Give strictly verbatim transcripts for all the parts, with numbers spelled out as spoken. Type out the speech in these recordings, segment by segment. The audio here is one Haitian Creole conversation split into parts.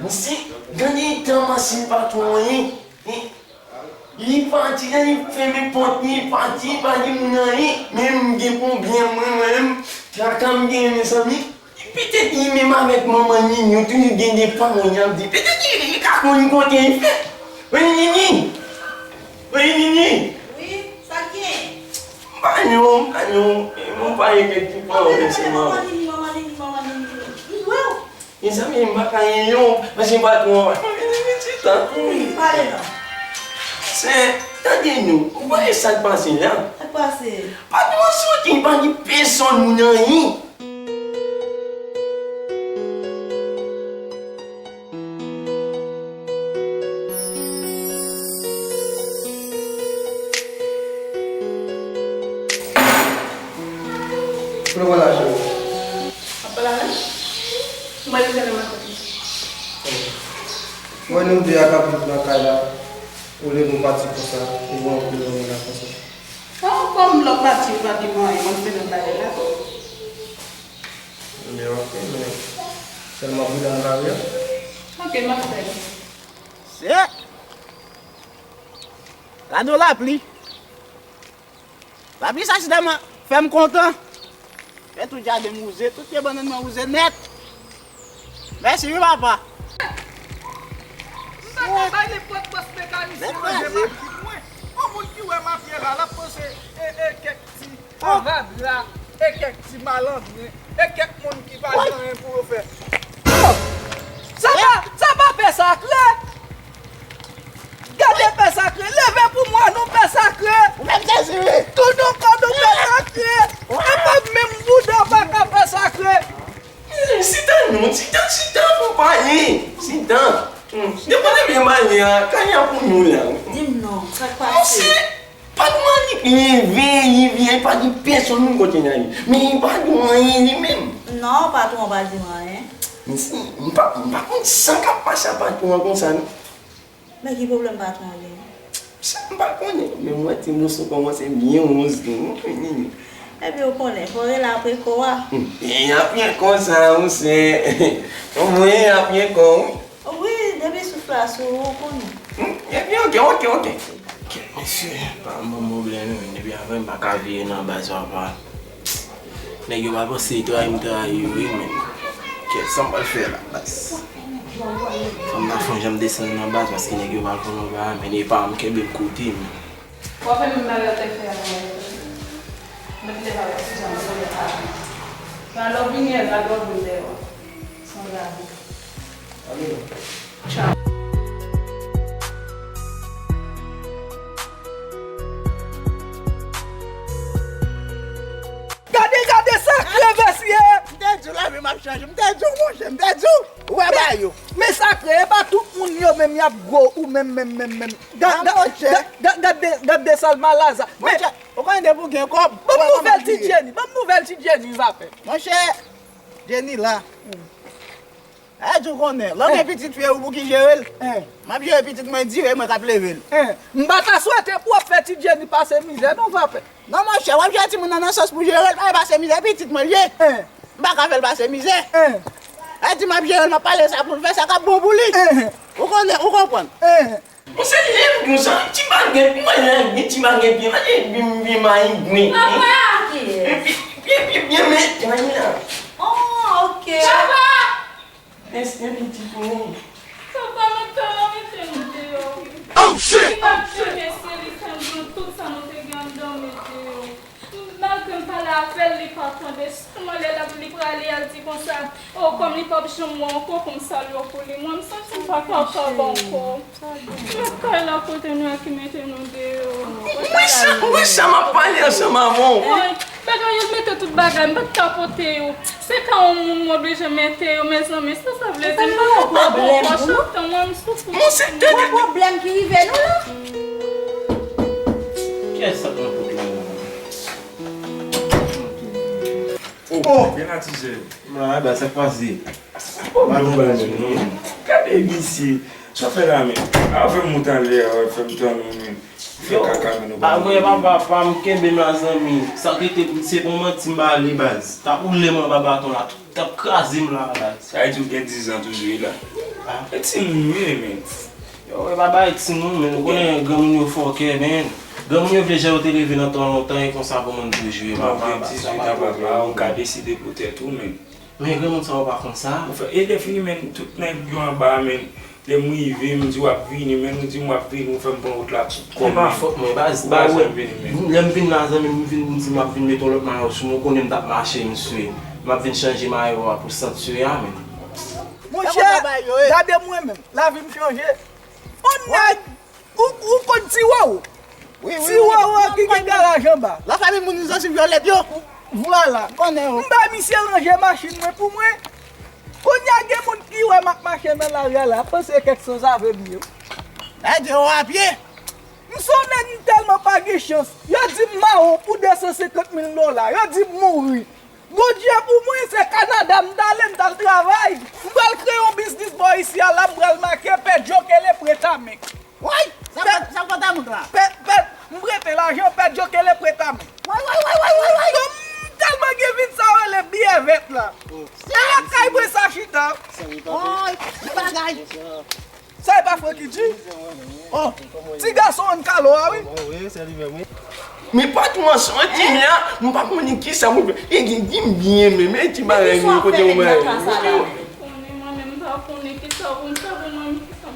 Mesye, gade tan masin patwon an ye. Li pati la, li fèmen pòt li, li pati, li pa di moun anyen. Men m gen pwoblèm, mwen, mwen menm. Traka m gen, mezanmi. Petèt li menm avèk manman Nini, yo toujou gen de pawòl y ap di. Petèt li, li ka konn kote l fèt. Wi, Nini. Wi, Nini. Wi, sa k gen? M pa non, m pa non. M pa gen kèk ti pawòl sèlman. Manman Nini, manman Nini, manman Nini. M jwe w. Mezanmi, m pa ka ri non, paske patwon an pa vini vin chita. Wi, pale non. Se, tande non, ou pa wè sa k pase la? Sa k pase? Patwon an soti, li pa di pèsonn moun anyen. Kote w pral la, cheri? Mwen pral la. Mwen li fè nan maten. Mwen nou de a k ap viv nan kay la. Olye nou pati konsa, ou wè anpil moun la konsa. Kòm, kòm lè w pati, ou pa di mwen anyen, mwen fè nan bagay la. Men ok, men sèlman pridan nan lari a. Ok, m ap fè l. Se gade yon lapli. Lapli sa chita m fè m kontan. Fè tout jaden m wouze, tout pye bannann mwen wouze nèt. Mèsi wi papa. M pa ka bay nenpòt pòs mekanisyen manje m ak kit mwen. Yon moun ki wè m ap ye la, l ap panse e, e kèk ti anradra e kèk ti malandren e kèk moun ki pa gen anyen pou yo fè. Oh! Sa pa, sa pa pè sakre? Gade pè sakre, leve pou mwen non pè sakre. Ou menm sezi wi. Tounou kò nou pè sakre. E pa menm bouda w pa ka pè sakre. Chita non, chita, chita pou pale. Chita. Hmm, depi w te vin pale a, kay la pou nou la. Di m non, sa k pase? Monchè, patwon an li leve, li vini, li pa di pèsonn moun kote l ale. Men li pa di w anyen li menm. Non, patwon an pa di m anyen. Men si, m pa, m pa konn sa k ap pase ak patwon an konsa non. Men ki pwoblèm patwon an genyen? Sa m pa konnen, men m wè ti moso kòmanse byen wonz tou, wi, Nini. Epi ou konnen, fò rele apre kò a. Hmm, e apre kò sa, monchè. Ou mwen apre kò, wi. Wi, depi souf la sou ou, ou konnen. Hmm, epi ok, ok, ok. Ok, mesye, pa m ban m pwoblèm, wi, depi avè m pa ka veye nan baz papa. Nèg yo pa panse trayi m trayi yo wi, men kèt sa m pral fè la, baz. Fò m ta fè yon jan m desann nan baz, paske nèg yo pa konn anba, men e pa m kenbe m kote m. W ap fè menm bagay w te fè avan yo. Mwen te pa wè si jan m konnen pa. Nan lè w vini, al gade w vin dèyè w. San gade. Gade, gade sakre mesye! M te di w lavi m ap chanje, m te di w monchè, m te di w. Ou wè bagay yo. Men sakre, e pa tout moun yo menm y ap gwo ou menm, menm, menm, menm. Ga- ga- ga- ga- Gade, gade Salma Laza. Men, ou konnen depi w gen kòb, ban m nouvèl ti Jenny, ban m nouvèl ti Jenny, sa fè. Monchè, Jenny la. Sa di w konnen, lè w gen pitit fye ou pou ki jere l. M ap jere pitit mwen di e mwen k ap leve l. M pa ta swete pou w ap fè ti Jenny pase mizè non, Vapè. Non, monchè, w ap jere timoun nan nan sans pou jere l, pa pase mizè, pitit mwen l ye. M pa ka fè l pase mizè. Sa di m ap jere l, m ap pale sa pou l fè, sa k ap bon pou li. Ou konnen, ou konprann. Monchè, lè m konsa, ti bagèt, mwen la, gen ti bagèt, byen, mwen, byen, byen, mayi, byen. Papa! Byen, byen, byen, byen, men, mayi la. Oh, ok. Papa! Èske pitit mwen? Papa, nou tèlman mete nou deyò, wi. Oh, shit! Li pa t vle mesye, li fè nou tout sa nou te gen anndan mete yo. Malgre m pale avè l, li pa tande. Sèlman lè l ap, li prale, al di konsa, o, kòm li p ap janm wè ankò, pou m salye w pou li. Mwen, m santi m pa kapab ankò. Lakay la kote nou ye ki mete nou deyò. Ou wè sa, ou wè sa m ap pale ansanm avè w? Bagay yo mete tout bagay, m pa t ka pote yo. Se ka yon moun m oblije mete yo, mezanmi, sa sa vle di? M pa ka pran pòch antan, mwen, m soufri. Bon, se de pwoblèm ki rive nou la. Kiyès sa pran pòch la? Oh, gen la ti jèn. Mwen, sa k pase? Gade misye. Sa fè la menm. A fè m moute anlè a, fè m tann ou menm. Fè kaka menm nou pa. A mwen papa, pa m kenbe m la zanmi. Sa k rete pou m se pou manti m ba li baz. T ap woule m anba baton la, t ap kraze m la baz. Sa vle di w gen dizan toujou wi la. E timoun wi, men. Yo, e pa bay timoun, men ou konnen granmoun yo fòkè, men. Granmoun yo vle jan yo te leve nan tan lontan, e konsa pou moun toujou ye, papa. Dizuit an, papa, ou ka deside pou tèt ou, men. Men granmoun sa yo pa konn sa. Ou fè, e lè fini, men, tout nèg yo anba, men. Lè m rive, m di w ap vini, men ou di m w ap vini, ou fè m pran wout la tout kò m. E pa fòt mwen, baz, baz, lè m vin la, zanmi m, m vin, m di m ap vin mete yon lòt mayo sou mwen, ou konnen m t ap mache, m swe. M ap vin chanje mayo a pou sant swe a, men. Monchè, gade mwen menm, lavi m chanje. On nèg, ou, ou konn Ti Wowo? Wi, wi, Ti Wowo ki gen garaj anba. Lafanmi moun zanmi vyolèt yo. Vwala. Konnen yo. M bay misye ranje machin mwen pou mwen. Kounye a gen moun ki wè m ap mache nan lari a la, ap panse kèk sanzave m ye. Nèg yo a pye. M se yon nèg m tèlman pa gen chans. Yo di m mawon pou de san senkant mil dola. Yo di m mouri. Bondye pou mwen, se Kanada m t ale, m t al travay. M pral kreye yon biznis bò isi a la, m pral make Pedro que le préstame. Woy! Sa k pòt a moun la? Pè, pè, m prete lajan, Pedro que le préstame. Woy, woy, woy, woy, woy, woy! Yo, m tèlman gen vin sa yo rele biyè vèt la. E lakay mwen sa chita. Woy! Ki bagay! Sa e pa Francky G? Oh, ti gason Ann Kalo a, wi. Wi, se li menm, wi. Men patwon an santi m la, m pa konnen kisa pou fè. E di, di m byen menm, e ti bagay nou kote ou mwen. Konnen mwen menm m pa konnen kisa pou m fè pou mwen menm kisa.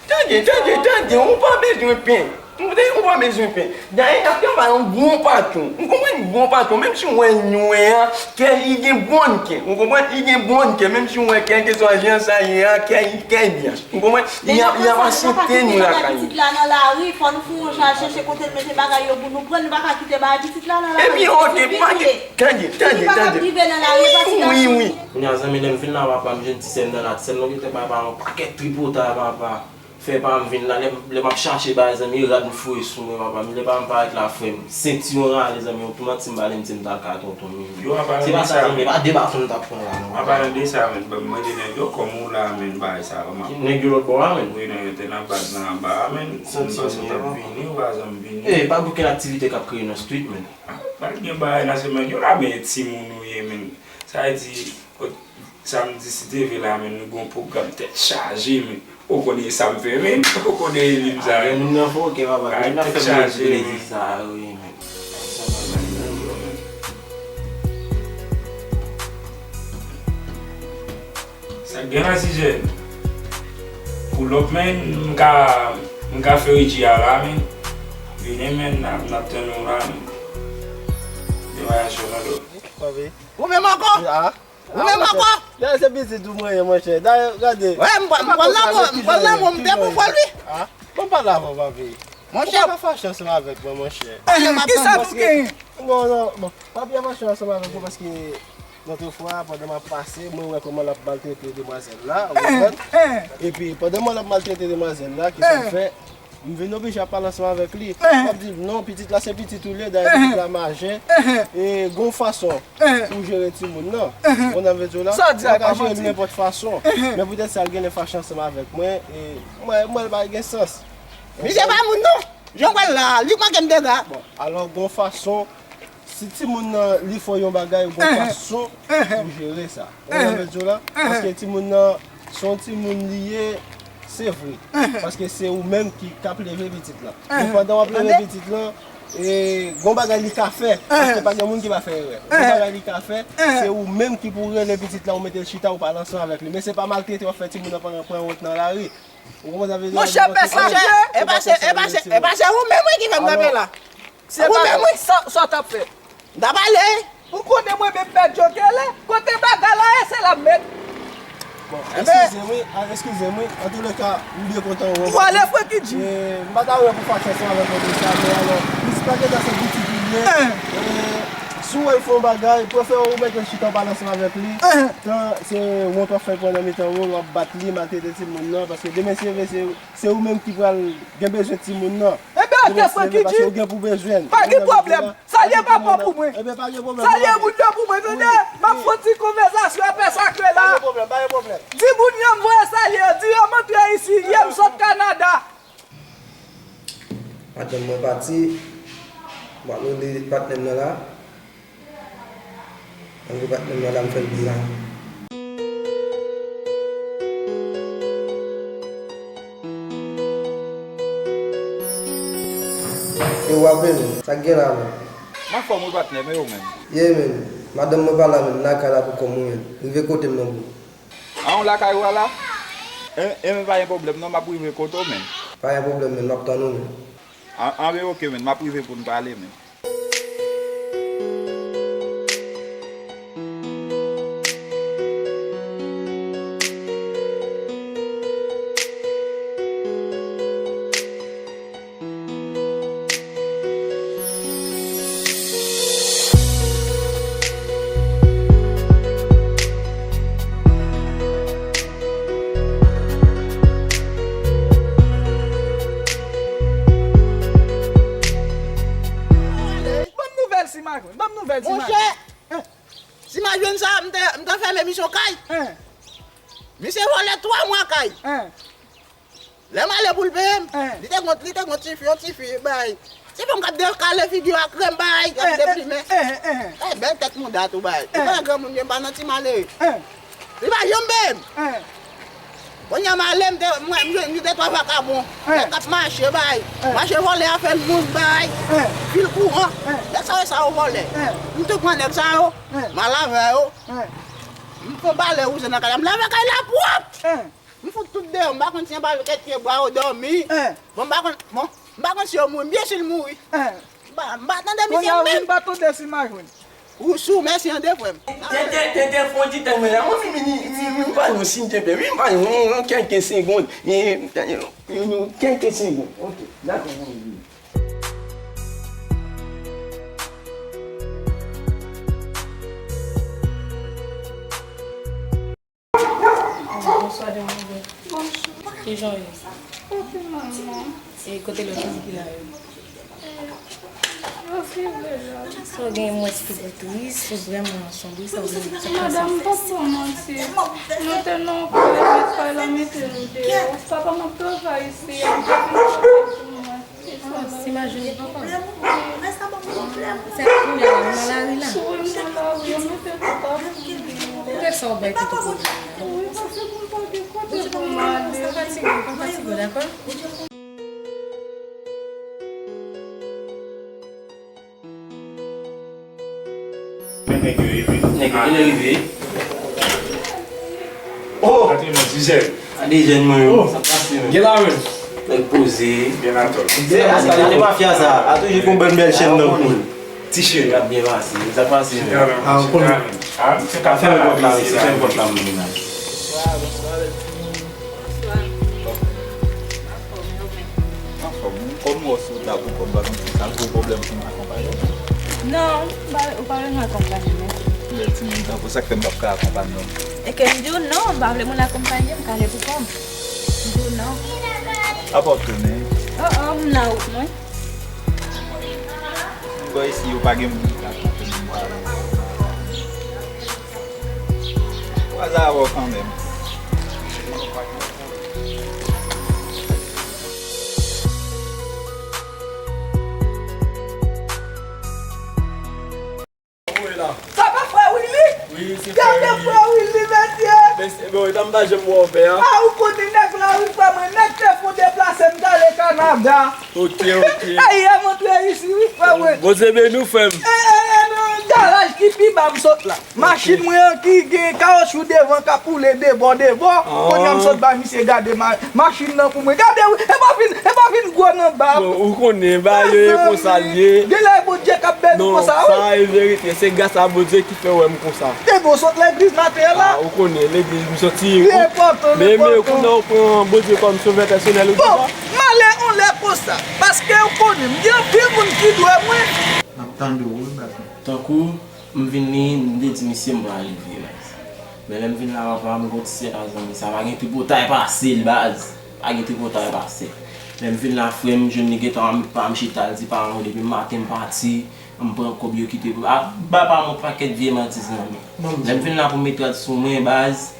Tande, tande, tande, ou pa bezwen pen. Ou pa bezwen pen. Dayè, n ap travay yon bon patwon. Ou konprann, bon patwon, menm si w wè nwè a, kè li gen bon kè. Ou konprann, li gen bon kè, menm si w wè kèlkeswa jan sa ye a, kè li, kè li byen. Ou konprann, li ap, li ap aksepte nou lakay li. Pitit la nan lari, fò nou fè yon chal chèche kote l mete bagay yo pou nou pran, nou pa ka kite bagay pitit la nan lari. Epi, oke, pa gen, tande, tande, tande. Wi, wi, wi. Kounye a, zanmi, lè m vin la, papa, m jwenn ti sè m nan la, ti sè m nan gentan bay pa yon pakèt tripotay, papa. Fè pa m vin la, lè, lè m ap chache bagay, zanmi, rad m foure sou mwen, papa, men lè pa m parèt la, frè m, sentiwon rale, zanmi, yon tou manti m pale, m di m t al kay tonton m. Yo, an palan de sa, men. Se pa sa, zanmi, pa de baton m t ap pran la, non. An palan de sa, men, ban m mande nèg yo, kòman w la, men, bagay sa, kòman? Nèg yo lòt bò a, men. Wi, nèg yo te nan baz nan anba a, men. Sentiwon m panse w t ap vini, ou pa janm vini. E, pa gen okenn aktivite k ap kreye nan street, men. Ah, pa gen bagay nan semèn yo la, men timoun ou ye, men. Sa vle di, Samdi, si Dye vle la, men nou gon pwogram tèt chaje, men. Ou konnen sa m fè, men. Ou konnen e li m sa. Ay, moun nan fòkè, papa. Ay, tèt chaje, men. Sa, wi, men. Sa k gen la, Tijèn? Pull up, men, m ka, m ka fè Regi a la, men. Vini, men, n ap, n ap tann ou la, men. Demwazèl Ronaldo. Ou menm ankò? Ou menm ankò? Gade se pitit ou mwen ye, monchè. Dayè, gade. Wè, m pral, m pral lanmò, m pral lanmò, m te pou fò l, wi. Bon, pale avè w, papi. Monchè. Ou pa fache ansanm avèk mwen, monchè. Kisa nou genyen? Non, non, bon. Papi a fache ansanm avèk mwen paske lòt fwa, pandan m ap pase, mwen wè kòman l ap maltrete demwazèl la, ou konprann? Epi, pandan mwen l ap maltrete demwazèl la, kisa m fè? M vin oblije ap pale ansanm avèk li. M ap di l, "Non, pitit la se pitit ou l ye, dayè pitit la majè." E gon fason pou jere timoun nan. Ou konprann sa m vle di w la? Ou pa ka jere l nenpòt fason. Men poutèt sa, l genlè fache ansanm avèk mwen. E mwen, mwen, l pa gen sans. Misye pa moun non. Jan w wè l la, li manke m dega. Bon, alò, gon fason Si timoun nan, li fè w yon bagay, ou gon fason pou jere sa. Ou konprann sa m vle di w la? Paske timoun nan, se yon timoun li ye, se vre. Paske se ou menm ki, k ap leve pitit la. Men pandan w ap leve pitit la, e, gon bagay li ka fè, paske pa gen moun ki pa fè erè. Gon bagay li ka fè, se ou menm ki pou rele pitit la, ou mete l chita, ou pale ansanm avèk li. Men se pa maltrete w ap fè timoun nan pran, pran wont nan lari. Ou konprann sa m vle di w la? Monchè, pè sa, e pa se, e pa se, e pa se ou menm wi ki fè m kanpe la. Se ou menm wi. Sa, sa w t ap fè? M t ap ale. Ou konnen mwen menm mèt Jokele, kote bagay la ye, se la m mèt. Bon, eskize m wi, a, eskize m wi. Antouleka, m byen kontan wè w. Ou ale, Francky G. E, m pa ta wè pou fache ansanm avèk mwen de sa, men alò, pitit la gentan se pitit li ye. E, si w wè l fè yon bagay, prefere ou mete l chita, w pale ansanm avèk li. Tan se wont w ap fè l pran nan mitan wou, w ap bat li, maltrete timoun nan, paske demen si Dye vle, se, se ou menm ki pral gen bezwen timoun nan. Ebyen, oke, Francky G. Paske ou gen pou bezwen l. Pa gen pwoblèm. Salye papa pou mwen. Ebyen, pa gen pwoblèm. Salye moun yo pou mwen, tande? M ap fè yon ti konvèsasyon apre sa ke la. Pa gen pwoblèm, pa gen pwoblèm. Di moun yo m voye salye yo, di yo m antre isi, yè m sot Kanada. Patnè m mwen pati. M ap rele patnè m nan la. Anvi patnè m nan la, m fè l vin la. Yo, w ap rele m. Sa k gen la menm? M anfòm wi patnè, men ou menm? Ye menm. Madanm mwen pa la menm, lakay la pou kò m wi menm. Rive kote m nan bro. A, ou lakay ou a la? E, e men pa gen pwoblèm non, m ap rive kote w menm. Pa gen pwoblèm menm, m ap tann ou menm. An, anben oke menm, m ap rive pou n pale menm. Ban m nouvèl si Majwen, ban m nouvèl si Majwen. Monchè, si Majwen sa, m te, m te fèmen misyon kay. Misye vòlè twa mwa kay. Lè m ale pou l peye m, li te gon, li te gon tifi, yon tifi, bay. Tifi m k ap dekale figi a krèm, bay, k ap deplimen. E bèl tèt mouda tou, bay. Ou konnen granmoun yo, m pa nan ti malere. Li pa janm peye m. Kounye a m ale, m te, m, m jwenn, m jwenn de twa vakabon. Nèg k ap mache, bay. Mache vòlè a fè l moun, bay. Fil kouran. Nèg sa yo, sa yo vòlè. M tou pran nèg sa yo. M al avè yo. M fè yon balè wouze nan kay la. M lave kay la pwòp. M fout tout deyò, m pa konn si anba kèk pye bwa yo dòmi. Bon, m pa konn, bon, m pa konn si yo mouri, m byen si l mouri. M pa, m pa tande misye menm. Kounye a ou vin pa tande si Majwen. Ou sou, mèsi an de frè m. Tenten, tenten, fon ti tan mwen la. Mwen vin, vin, vin, vin pa yon siy te plè. Vin pa yon, yon kèlke segonn. Yon, yon, yon kèlke segonn. Ok, dakò, mwen vini. Bonswa, demwazèl. Bonjou. Kijan w ye? Anpil, manman. E kote lòt moun ki la yo? Yo vive la. Sa w gen, m wè se ki tris, ou vrèman sonbre, sa w gen, sa k pase? Madanm, m p ap fè w manti. Nou te nan yon kay, mèt kay la mete nou deyò. Papa m ap travay isi a, m te vin pote pou mwen. Ah, si Majwen papa. Sa kounye a la, ou nan lari la? Wi, m nan lari, yo mete tout a pou mwen. Poutèt sa w bay tout ou kote la? Wi, paske pou m pa gen kote pou m ale. Pa fatige, pa fatige, dakò? Nèg yo, kilè rive? Oh! Antre nan dizèt. A de jèn mwen yo. Oh! Sa pase, men. Gen la, men. Nèg poze. Gen la, tò. Se, a, sa, se mafya, sa. A toujou gon bèl, bèl chèn nan kou. Ti cheri. L ap byen pase. Sa pase, men. Chita la. A, ou konnen. A, se ka fè pòt la, mesye. Fè pòt la, moun nan. Anfòm, wi. Kòm w wè w sot la pou kò m, pa konn si sa gwo pwoblèm pou m akonpaye w. Non, m pa, ou pa bezwen akonpaye m. Lè timoun tankou sa k fè m p ap ka akonpaye w. E ke m di w non, m pa vle moun akonpaye m, m ka ale pou kò m. M di w non. Apa w tounen? Oh, oh, m nan wout mwen. M kwè isi yo pa gen moun ki ka akonpaye m. Kwaze avè w kanmenm. Sa pa frè Willy? Wi, se frè Willy. Gade frè Willy, mesye! Mesye, bon, etan m pa janm wè w pè a. A, ou konnen nèg la, wi, frè mwen. Nèg te fon deplase, m t ale Kanada. Ok, ok. Ayè m antre isi, wi, frè mwen. Bondye beni w, frè m. E, e, e, nan garaj ki pi ba m sot la. Machin mwen an ki gen kawotchou devan k ap woule de bò, de bò. Kounye a m sot bay misye gade ma-, machin nan pou mwen. Gade wi, e pa fin, e pa fin gwo nan ba. Bon, ou konnen, ba yo e konsa l ye. Genlè Bondye k ap beni konsa, wi. Non, sa e verite. Se gras a Bondye ki fè w wè m konsa. Depi w sot legliz maten an la. A, ou konnen, legliz m soti. Li enpòtan, li enpòtan. Men, men, kounye a ou pran Bondye kòm sovè pèsonèl ou deja. Bon, m ale yon lè konsa. Paske ou konnen, m gen anpil moun ki dwe mwen. M ap tande w, wi, baz mwen. Tankou M vin li, m te di misye m pral leve, baz. Men lè m vin la, papa m gon ti sèt a zanmi, sa pa gen tripotay pase l, baz. Pa gen tripotay pase l. Lè m vin la, frè m jwenn li gentan annik pa m chita, l di paran yo depi maten m pati, m pran kòb yo kite pou, a, bay pa m yon pakèt vye manti, zanmi. Lè m vin la pou m met rad sou mwen, baz,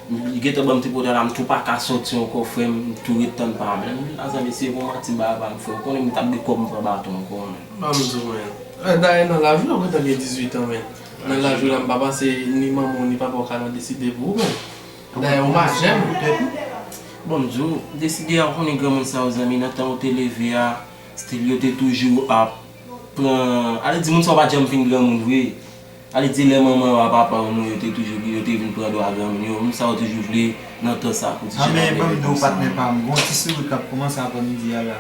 li gentan ban m tripotay la, m tou pa ka sòti ankò, frè m, m tou ret tann pa m. Lè m vin la, zanmi, se pou manti m bay pa m, frè, ou konnen m t ap gen kòb m pran baton ankò, men. Ban m di w, men. Eh, dayè, nan laj ou, ou gentan gen dizuit an, men. Nan laj ou la, m pa panse ni manman w, ni papa w ka nan deside pou ou, men. Dayè, ou majè, men. Bon, m di w, deside a, ou konnen granmoun sa yo, zanmi, nan tan ou te leve a, Still yo te toujou ap pran, ale di moun sa yo pa t janm fin granmoun vre. Ale di lè manman yo a papa yo mouri, yo te toujou, yo te vin pran dwa granmoun yo. Moun sa yo toujou vle nan tan sa pou ti jan. Anben ban m di w patnè pa m, gon ti sourit k ap kòmanse aprè midi a la.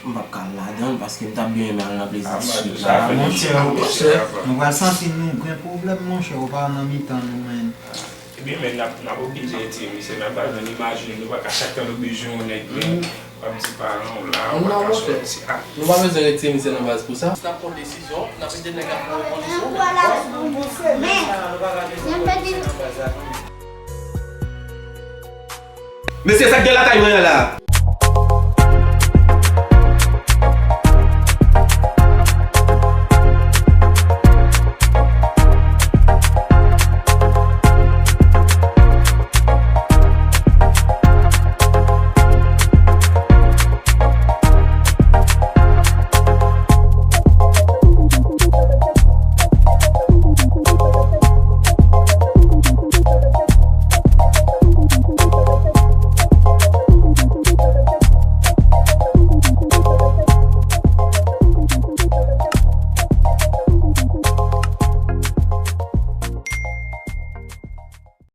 M p ap ka al ladan l paske m t ap byen renmen al nan plezi ti sourit la. Monchè, nou pral santi nou gen pwoblèm monchè, ou pa nan mitan nou menm. Ebyen men n ap n ap oblije retire misye nan baz, nou imajine nou pa ka chak tan nou bezwen yon nèg men w ap di paran w la, ou pa ka sòti. Ah. Nou pa bezwen retire misye nan baz pou sa. N ap pran desizyon, n ap ede nèg la pran yon kondisyon. Mesye, sa k gen lakay mwen an la?